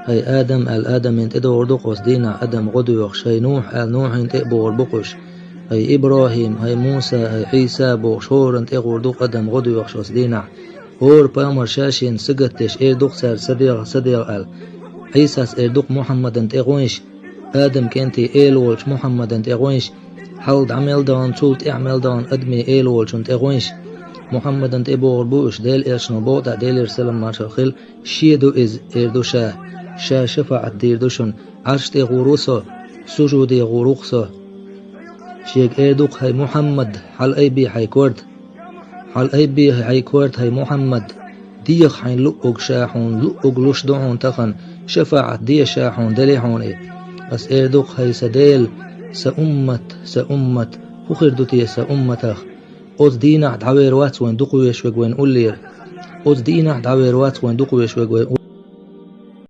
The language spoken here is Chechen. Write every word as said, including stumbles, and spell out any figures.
«ХӀай Адам» аьлла, Адамна тӀедогӀур ду-кх оцу дийнахь адам гӀо доьхуш, «ХӀай Нухь» аьлла, Нухьна тӀе а богӀур бу-кх уьш. «ХӀай ИбрахӀим», «ХӀай Муса», «ХӀай Ӏийса» бохуш, хӀоранна тӀе гӀур ду-кх адам гӀо доьхуш оцу дийнахь. ХӀора пайхамар ша-шена сагатдеш эр ду-кх цара: «Ца дегӀа, ца дегӀа», аьлла. Ӏийсас эр ду-кх Мухьаммадна тӀе гӀо йиш, Адам кӀентий эла волчу Мухьаммадна тӀе гӀо йиш, хьалха дӀа мел дахана, цул тӀаьхьа мел дахана адамийн эла волчунна тӀе гӀо йиш. Мухьаммадна тӀе богӀур бу уьш, Делан элчано боху тӀаккха, Делера салам маршалла хила, шен ду иза, эр ду ша. Ша шафаӀат дийр ду шуна. Ӏарш тӀе гӀур ву со, сужуде гӀур ву-кх со. Шега эр ду-кх: «ХӀай Мухьаммад, хьала айбе хьайн корта. Хьала айбе хьайн корта, хӀай Мухьаммад. Деха хьайна луъург ша хьуна, луъург луш ду хьуна тахана, шафаӀат де ша хьуна, дели хьуна и». Ас эр ду-кх: «ХӀай сан Дела, сан уммат, сан уммат, хӀун хир ду те сан умматах? Оцу дийнахь дӀавер вац вайн дукхавеш верг вайн уллера. Оцу дийнахь дӀавер вац вайн дукхавеш верг вайн